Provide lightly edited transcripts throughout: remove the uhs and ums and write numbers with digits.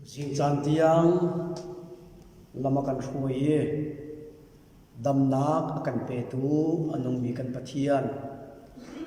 Zingcaan tiang lam a kan hruai i damnak a kan petu a nungmi kan Pathian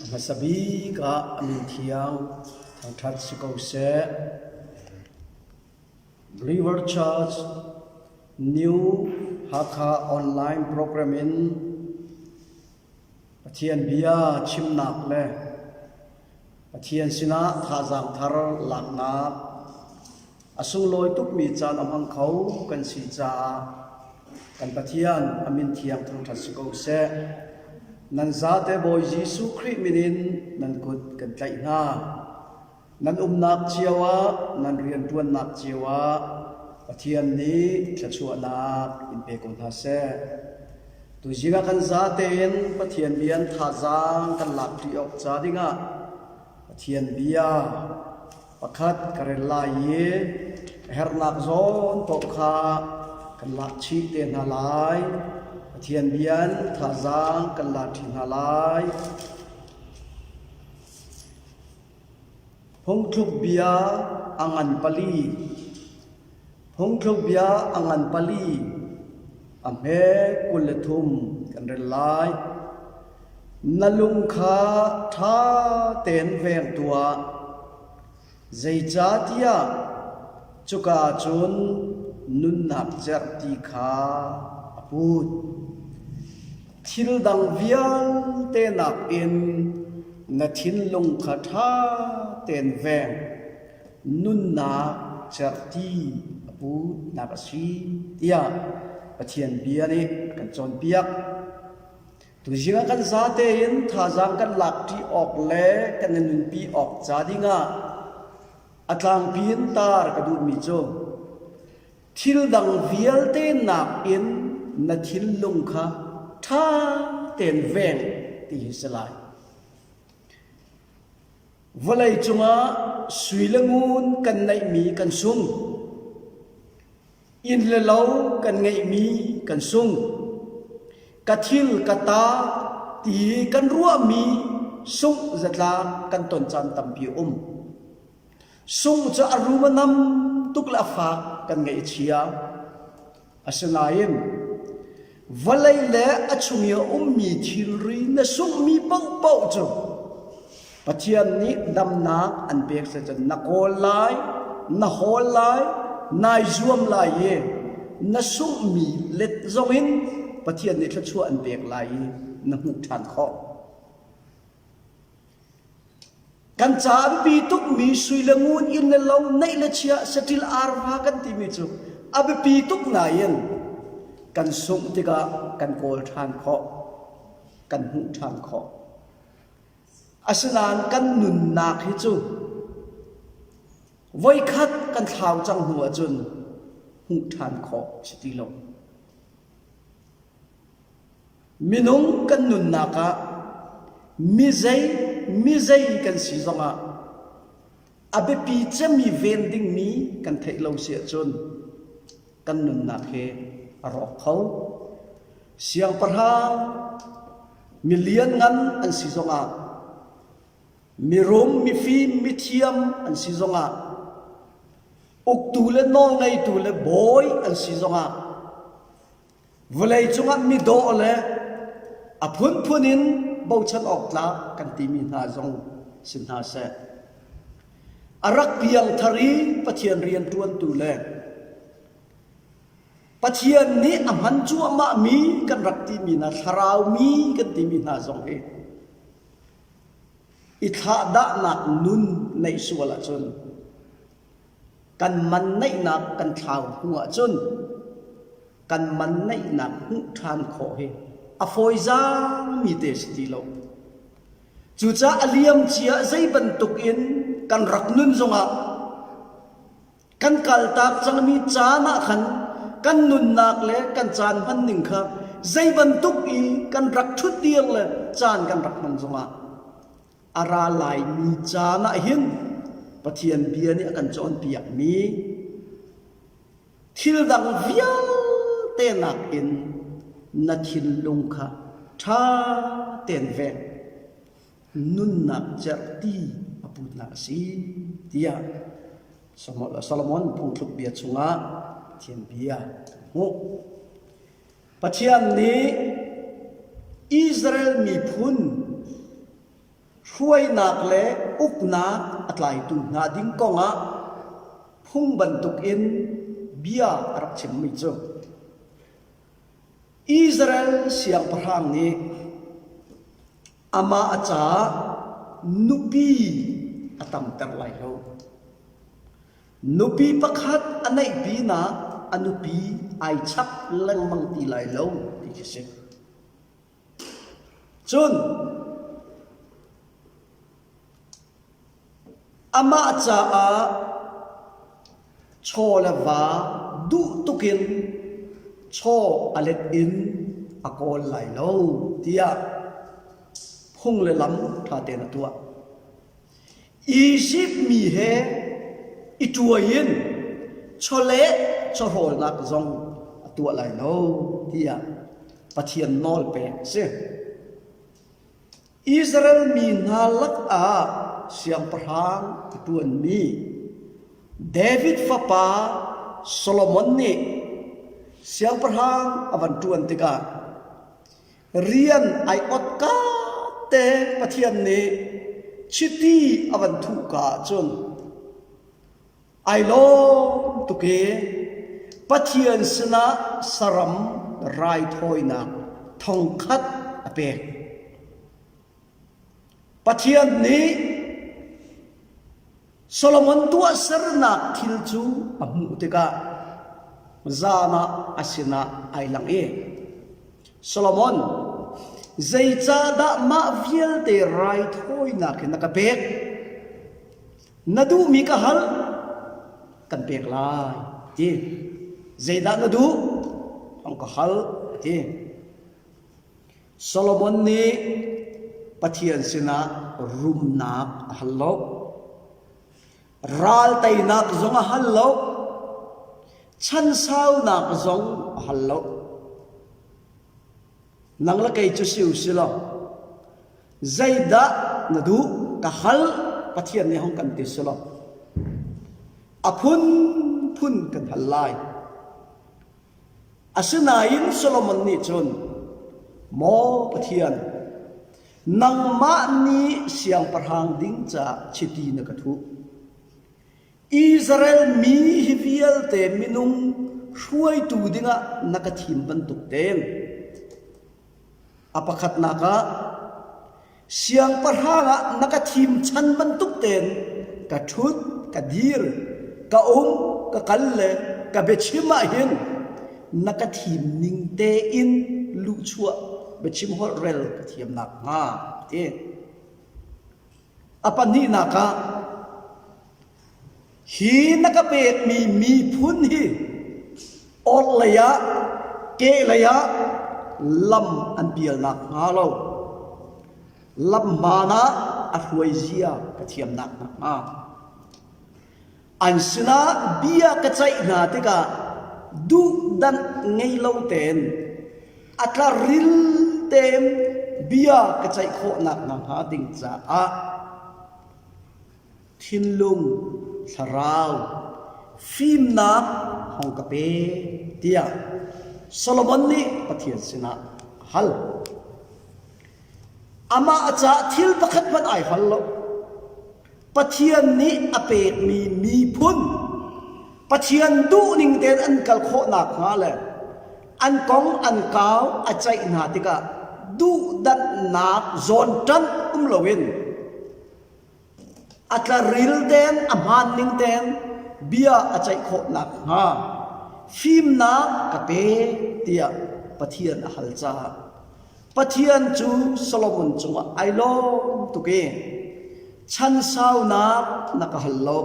a hmasa bik ah a min thiang thangṭhat si ko seh. Believer Church New Hakha online program in Pathian bia chimnak le Pathian sinah thazaang thar laknak a sunglawi tukmi caan a hmang kho kan si caah kan Pathian a min thiang thangṭhat si ko seh. Nan zate Bawi Jesuh Khrih min in nan kut kan tlaih hna. Nan umnak cio ah, nan rianṭuannak cio ah Pathian nih thluachuahnak in pe ko hna seh. Tuzing ah kan zate in Pathian bia in thazaang kan lakṭi awk ca dingah Pathian bia pakhat ka rel lai i a herhnak zawn paoh kha kan lak chih te hna lai. Pathian bia in thazaang kan lakṭi hna lai. Phungthluk bia a ngan pali. Phungthluk bia a ngan pali. A hme 23 kan rel lai. Na lung kha ṭha tein veng tuah. Zeicahtiah cuka cun nunnak cerhti kha a put. Thil dang vialte nakin na thinlung kha ṭha tein veng. Nunnak cerhti a putnak a si tiah Pathian bia nih a kan cawnpiak. Tuzing ah kan zate in thazaang kan lakṭi awk le kan i nunpi awk ca dingah a tlangpi in tar ka duhmi cu Thil dang vialte nakin na thinlung kha ṭha tein veng ti hi si lai. Vawlei cungah sui le ngun kan neihmi kan sung. Inn le lo kan ngeihmi kan sung. Ka thil ka ta ti kan ruahmi sungh zatlak kan ton caan tampi a um. Sungh cu a rum a nam tuk le a fak kan ngaihchia. Asinain vawlei le a chung i a ummi thilri na sunghmi paohpaoh cu Pathian nih damnak an pek cun na kawl lai, na hawl lai, nai zuam lai i na sunghmi let zongin Pathian nih thluachuah an pek lai i na hmuh ṭhan khawh. Kan ca a biapi tukmi sui le ngun, inn le lo, neih le chia, saṭil arva kan timi cu a biapi tuk nain kan sungh tikah kan kawl ṭhan khawh, kan hmuh ṭhan khawh. Asinain kan nunnak hi cu voikhat kan thlau cang hnu ahcun hmuh ṭhan khawh si ti lo. Minung kan nunnak ah mizei mizei kan si zongah a biapi cemmi ven dingmi kan theih lo si ahcun kan nunnak hi a rawk kho. Siangpahrang mi lianngan an si zongah mirum mifim mithiam an si zongah uktu le nawlngeitu le bawi an si zongah Vawleicung ah midawh le a phunphun in bochan awk tlak kan timi hna zong si hna seh. A rak piangthar i Pathian rianṭuantu le Pathian nih a hman cuahmahmi kan rak timi hna thlarau mi kan timi hna zong hi i thlahdahnak nun neih sual ahcun Kan man neihnak kan thlau hnu ahcun kan man neihnak hmuh ṭhan khawh hi a fawizaangmi te si ti lo. Cucaah a liamcia zei bantuk in kan rak nun zongah kan kaltak cangmi caan ah khan kan nunnak le kan caan hmanning kha zei bantuk i kan rak ṭhutdir le caan kan rak hman zongah A ra laimi caan ah hin Pathian bia nih a kan cawnpiakmi thil dang vialte nakin na thinlung kha ṭha tein veng. Nunnak cerhti a putnak a si tiah. Solomon phungthluk bia chungah Pathian bia kan hmuh. Pathian nih Israel miphun hruainak le uknak a tlaitu hna ding kongah phung bantukin bia a rak chimmi cu Israel siangpahrang nih amah a caah nupi a tamter lai lo. Nupi pakhat a neih pinah a nupi ai chap lengmang ti lai lo ti khi si. Cun amah caah chaw le va duh tukin chaw a let in a kawl lai lo tiah phung le lam ṭha tein a tuah. Izipt mi he i ṭuai in chawleh chawhrawlnak zong a tuah lai lo tiah Pathian nawl pek a si. Israel mi hna lakah siangpahrang a ṭuanmi David fapa Solomon nih siangpahrang a van ṭuan tikah rian ai ot ka te Pathian nih chiti a van thuh ka ahcun ai lawm tuk i Pathian sinah saram raithawinak thongkhat a pek. Pathian nih Solomon tuahsernak thil cu a hmuh tikah zan ah a sinah ai lang i Solomon, zeicahdah mah vialte raithawinak hi na ka pek? Na duhmi ka hal, kan pek lai, ti. Zeidah na duh? Hong ka hal, ti. Solomon nih Pathian sinah rumnak a hal lo. Ral teinak zong a hal lo. Chansaunak zong a hal lo. Nang le kei cu si u si law zeidah na duh ka hal Pathian nih hong kan ti si law a phunphun kan hal lai. Asinain Solomon nih cun, Maw Pathian, nangmah nih siangpahrang ding caah chiti na ka thuh. Israel mi hi vialte minung hruaitu dingah na ka thim bantuk tein a pakhatnak ah Siangpahrang ah na ka thim chan bantuk tein ka ṭhut, ka dir, ka um, ka kal le ka biachim ah hin na ka thim ning tein luhchuah biachim holh rel ka thiam nakhnga ti. A pahnihnak ah Hi na ka pekmi miphun hi orhlei ah kehlei ah lam an pial nakhnga lo lam hmaan ah a hruai zia ka thiam nakhnga an sinah bia ka ceih hna tikah duhdanh ngei lo tein a tlaril tein bia ka ceih khawh nakhnga ding caah thinlung, thlarau, fimnak hong ka pe tiah Solomon nih Pathian sinah a hal. Amah caah thil pakhat hmanh ai hal lo. Pathian nih a pekmi miphun Pathian duhning tein an kal khawh nakhnga le an kong an kau a ceih hna tikah duhdanhnak zawnṭanh um loin A tlaril tein a hmaan ning tein bia a ceih khawh nakhnga fimnak ka pe tiah Pathian a hal caah Pathian cu Solomon cungah ai lawm tuk i chansaunak na ka hal lo,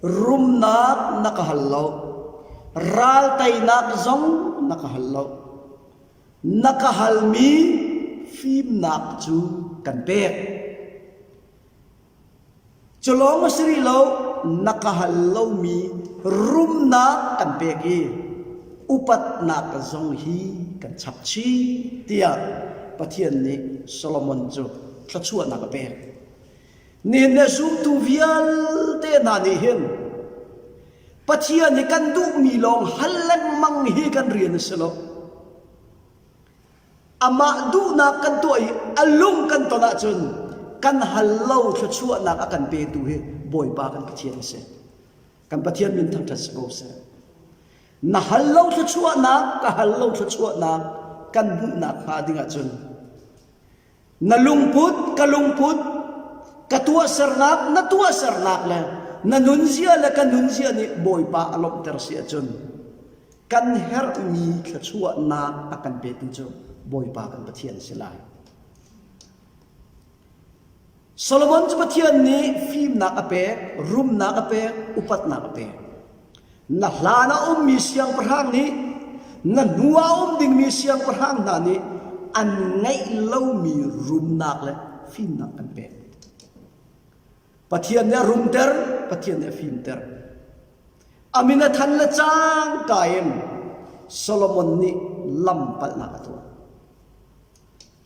rumnak na ka hal lo, ral teinak zong na ka hal lo. Na ka halmi fimnak cu kan pek. Cu lawng a si rih lo, na ka hal lomi rumnak kan pek i upatnak zong hi kan chap chih tiah Pathian nih Solomon cu thluachuahnak a pek. Nihin le zumtu vialte hna nih hin. Pathian hi kan duhmi lawng hal lengmang hi kan rian a si lo. Amah duhnak kan tuah i a lung kan ton ahcun kan hal lo thluachuahnak a kan petu hi Bawipa kan Pathian a si. Kan Pathian min thangṭhat si ko seh. Na hal lo thluachuahnak, ka hal lo thluachuahnak kan hmuhnak hnga ding ahcun na lungput, ka lungput, ka tuahsernak, na tuahsernak le na nunzia le ka nunzia nih Bawipa a lawmhter si ahcun kan herhmi thluachuahnak a kan petu cu Bawipa kan Pathian a si lai. Solomon cu Pathian nih fimnak a pek, rumnak a pek, upatnak a pek. Na hlan a ummi siangpahrang nih na hnu ah a um dingmi siangpahrang hna nih an ngeih lomi rumnak le fimnak an pek. Pathian nih a rumter, Pathian nih a fimter. A min a than le cangka in Solomon nih lam palhnak a tuah.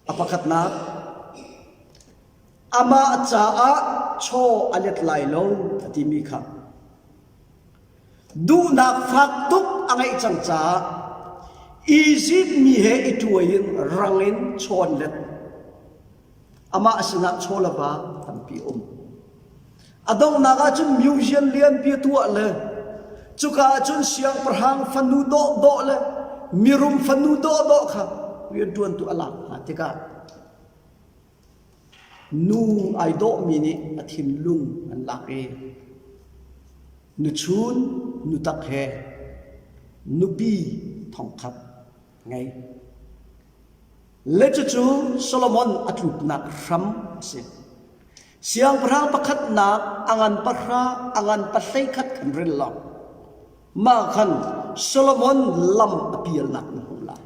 A pakhatnak, amah caah chaw a let lai lo a timi kha duhnak fak tuk a ngeih cang caah Izipt mi he i tuai in rang in chaw an let. Amah sinah chaw le va tampi um. A donghnak ahcun museum lianpi a tuah le cuka ahcun siangpahrang fanu dawhdawh le mirum fanu dawhdawh kha rianṭuantu a lak hna tikah nu ai dawhmi nih a thinlung an lak i nuchun nutak he nupi thongkhat ngei. Le cucu Solomon a tluknak hram a si. Siangpahrang pakhatnak a ngan pahra, a ngan pahleikhat khan rel law, mah khan Solomon lam a pialnak na hmuh lai.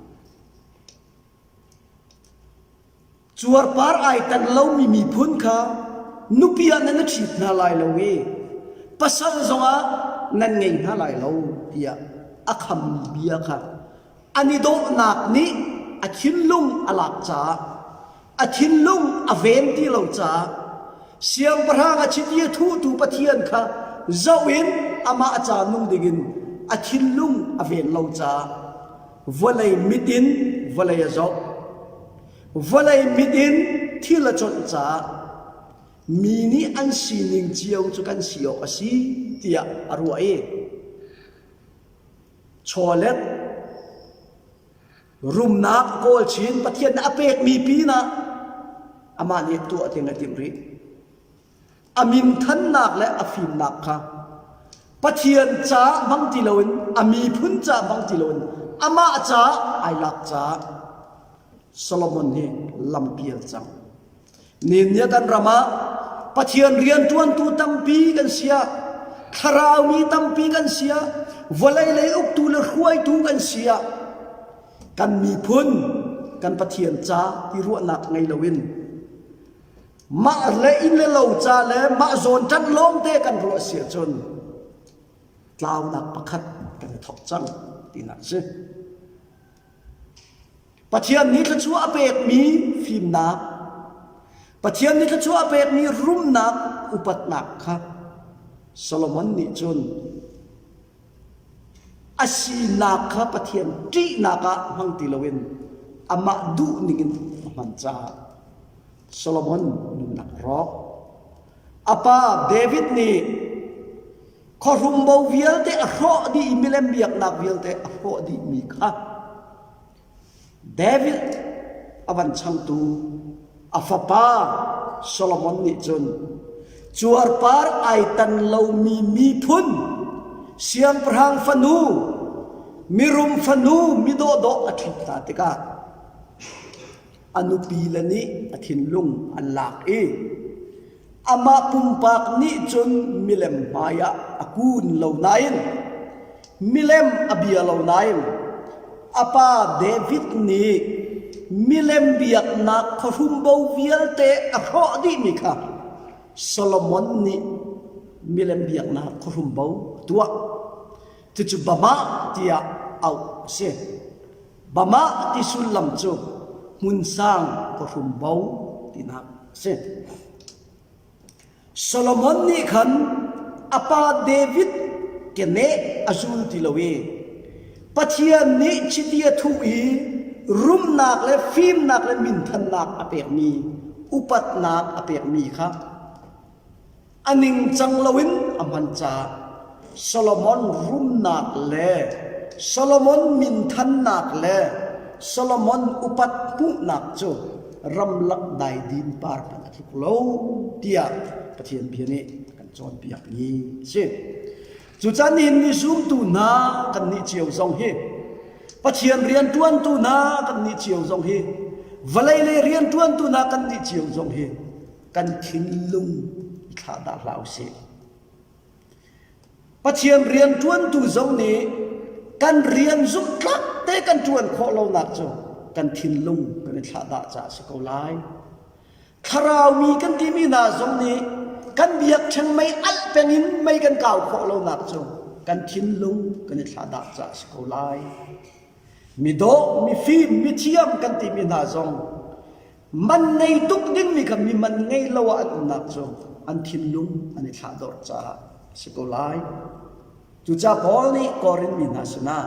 Cuarpar ai tan lomi miphun kha nupi ah nan i ṭhit hna lai lo i pasal zongah nan ngei hna lai lo tiah a khammi bia kha an i dawhnak nih a thinlung a lak caah a thinlung a ven ti lo caah siangpahrang a chiti a thuhtu Pathian kha zoh in amah ca nung dingin a thinlung a ven lo caah vawlei mit in vawlei a zoh vawlei mit in thil a conh caah mi nih an sining cio cu kan si awk a si tiah a ruah i chawlet rumnak kawl chin Pathian nih a pekmi pinah amah nih tuah ding a timh rih. A minthannak le a fimnak kha Pathian caah hmang ti loin a miphun caah hmang ti loin amah caah ai lak caah Solomon hi lampial cang. Nihin ni kan ram ah Pathian rianṭuantu tampi kan si ah, thlarau mi tampi kan si ah, vawlei lei uktu le hruaitu kan si ah, kan miphun kan Pathian ca ti ruahnak ngei loin mah le inn le lo ca le mah zawn ṭanh lawngte kan ruah si ahcun tlaunak pakhat kan i thawk cang tinak a si. Pathian nih thluachuah a pekmi fimnak, Pathian nih thluachuah a pekmi rumnak upatnak kha Solomon nih cun a sinak kha Pathian ṭihnak ah hmang ti loin amah duh ningin a hman caah Solomon nunnak a rawk. A pa David nih khuahrumbo vialte a hrawh dih i milem biaknak vialte a hrawh dihmi kha David a van changtu a fapa Solomon nih cun cuarpar ai tan lomi miphun siangpahrang fanu mirum fanu midawhdawh a ṭhit hna tikah a nupile nih a thinlung an lak i amah pumpak nih cun milem hmaiah a kun lo nain milem a bia lo nain a pa David nih milem biaknak khuahrumbo vialte a hrawh dihmi kha Solomon nih milem biaknak khuahrumbo a tuah. Cucu Bamah tiah auh a si. Bamah ti sullam cu hmunsang khuahrumbo tinak a si. Solomon nih khan a pa David keneh a zul ti lo i Pathian nih chiti a thuh i rumnak le fimnak le minthannak a pekmi upatnak a pekmi kha a ningcang loin a hman caah Solomon rumnak le Solomon minthannak le Solomon upat hmuhnak cu ramlak daidin par hmanh a tluk lo tiah Pathian bia nih a kan cawnpiakmi a si. Cucaah nihin ni zumtu hna kannih cio zong hi Pathian rianṭuantu hna kannih cio zong hi vawlei lei rianṭuantu hna kannih cio zong hi kan thinlung i thlahdah hlah usih. Pathian rianṭuantu zong nih kan rian zumhtlak te kan ṭuan khawh lonak cu kan thinlung kan i thlahdah caah a si ko lai. Thlarau mi kan timi hna zong nih kan biakṭheng mei alh peng in mei kan kau khawh lonak cu kan thinlung kan i thlahdah caah a si ko lai. Midawh, mifim, mithiam kan timi hna zong man ngei tuk dingmi kha mi man ngei lo ah an umnak cu an thinlung an i thlahdorh caah a si ko lai. Cucaah Paul nih Korin mi hna sinah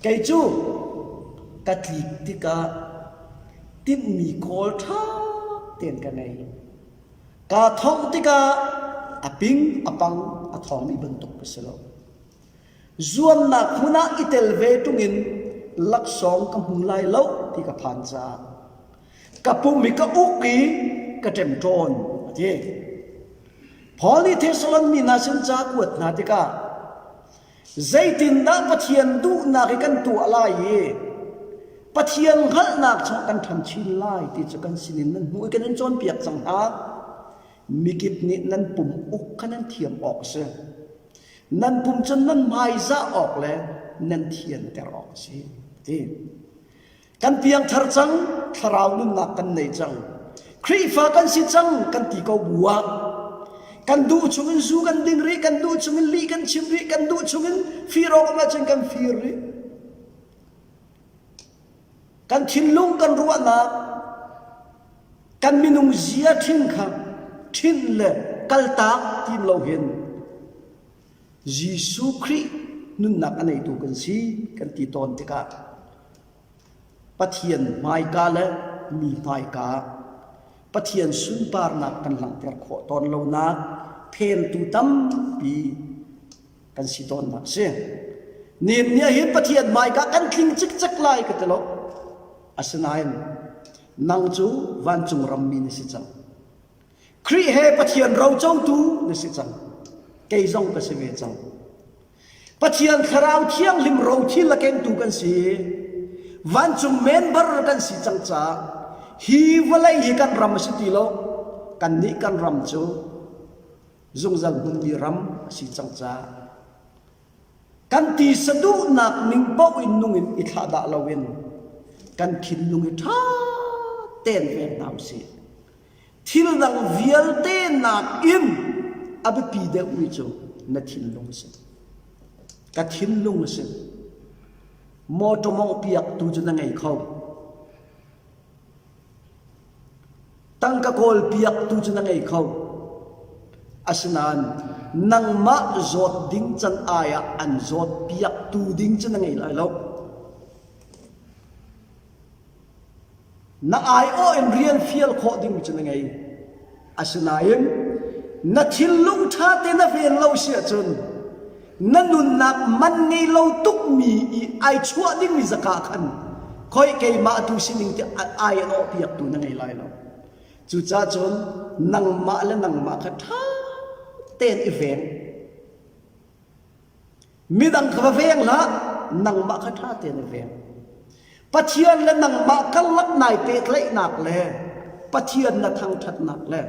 kei cu ka tlik tikah tinhmi kawl ṭha tein ka ngei. Kaa thongh tikah a ping a pang a thawngmi bantuk ka si lo. Zuamnak hmun ah i tel ve ṭung in laksawng ka hmu lai lo ti ka phan caah ka pum i ka uk i ka ṭemṭawn a ti. Paul nih Thessalon mi hna sin ca a kuat hna tikah zeitindah Pathian duhnak hi kan tuah lai i Pathian hngalhnak chung kan ṭhan chin lai ti cu kan sinin nan hmuh i kan in cawnpiak cang hna. Mikip nih nan pum uk kha nan thiam awk a si. Nan pum cu nan hmaizah awk le nan thianter awk a si, ti. Kan piangthar cang, thlarau nunnak kan nei cang. Khrihfa kan si cang kan ti ko bu ah kan duh chungin zu kan ding rih, kan duh chungin lih kan chim rih, kan duh chungin fir awk um ahcun kan fir rih. Kan thinlung kan ruahnak, kan minung zia ṭhin kha ṭhinh le kaltak tim lo hin Jesuh Khrih nunnak a neitu kan si kan ti tawn tikah Pathian hmaika le mi hmaika Pathian sunparnak kan langhter khawh tawn lonak phentu tampi kan si tawnnak si. Nim nih hin Pathian hmaika kan tling cikcek lai ka ti lo. Asinain nang cu vancung rammi na si cang. Khrih he Pathian rocotu na si cang. Kei zong ka si ve cang. Pathian Thlarau Thianghlim rothil a kengtu kan si. Vancung member kan si cang caah hi vawlei hi kan ram a si ti lo. Kannih kan ram cu zungzal hmunmi ram a si cang caah kan ti saduhnak ning paoh in nung in i thlahdah loin kan thinlung i ṭha tein veng hna usih. Thil dang vialte nakin a biapi deuhmi cu na thinlung a si. Ka thinlung a si. Mawṭaw mawngh piaktu cu na ngei kho. Tangka kawlpiaktu cu na ngei kho. Asinain nangmah zawt ding can ai ah an zawtpiaktu ding cu na ngei lai lo. Na aiawh in rian fial khawh ding cu na ngei. Asinain na thinlung ṭha te na ven lo si ahcun na nunnak man ngei lo tukmi i ai chuah dingmi zaka khan khoi keimah tu sining ti ai an awh piaktu na ngei lai lo. Cucaah cun nangmah le nangmah kha ṭha tein i veng. Midang kha va veng hlah, nangmah kha ṭha tein i veng. Pathian le nangmah karlak nai pehtlaihnak le Pathian na thangṭhatnak le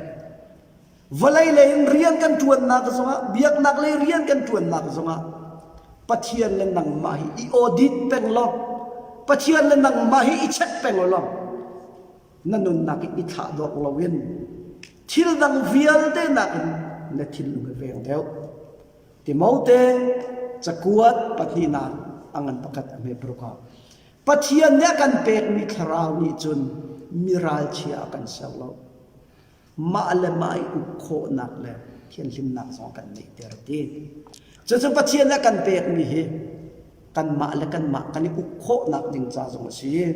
vawlei lei in rian kan ṭuannak zongah biaknak lei rian kan ṭuannak zongah Pathian le nangmah hi i audit peng law Pathian le nangmah hi i check peng law na nunnak i i thlahdorh loin thil dang vialte nakin na thinlung i veng deuh. Timote cakuat pahnihnak a ngan pakhat a hme paruk ah Pathian nih a kan pekmi thlarau nih cun mi ralchia a kan ser lo. Mah le mah i uk khawhnak le thianhlimnak zong kan neihter ti. Cucu Pathian a kan pekmi hi kanmah le kanmah kan i uk khawhnak ding ca zong a si.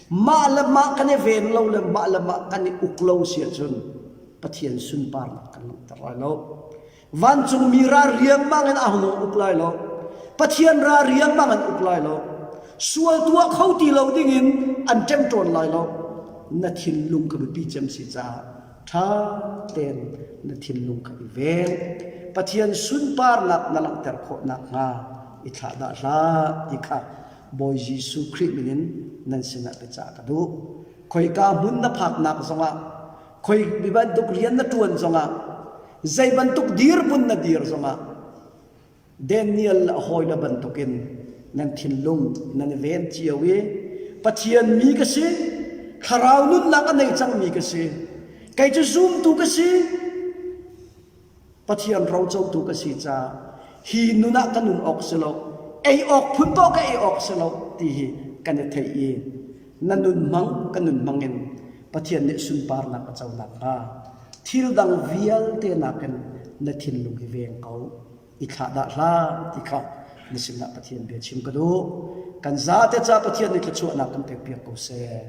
Mah le mah kan i ven lo le mah le mah kan i uk lo si ahcun Pathian sunparnak kan langhter lai lo. Vancungmi ra riangmang in a hung uk lai lo. Pathian ra riangmang an uk lai lo. Sual tuah kho ti lo dingin an ṭemṭawn lai lo. Na thinlung kha biapi cem si caah ṭha tein na thinlung kha i veng. Pathian sunparnak na langhter khawh nakhnga i thlahdah hlah ti kha Bawi Jesuh Khrih min in nan sinah biacah ka duh. Khoika hmun na phaknak zongah, khoi bantuk rian na ṭuan zongah, zei bantuk dirhmun na dir zongah, Daniel le a hawile bantukin nan thinlung nan i ven cio i Pathian mi ka si, thlarau nunnak a nei cangmi ka si, kei cu zumtu ka si, Pathian rocotu ka si caah hi nun ah ka nun awk si lo, ei awk phun paoh ka ei awk si lo ti hi kan i theih i na nun hmang ka nun hmang in Pathian nih sunparnak a co nakhnga thil dang vialte nakin na thinlung hi veng ko i thlahdah hlah ti kha na sinah Pathian bia chim ka duh. Kan zate ca Pathian nih thluachuahnak kan pekpiak ko seh.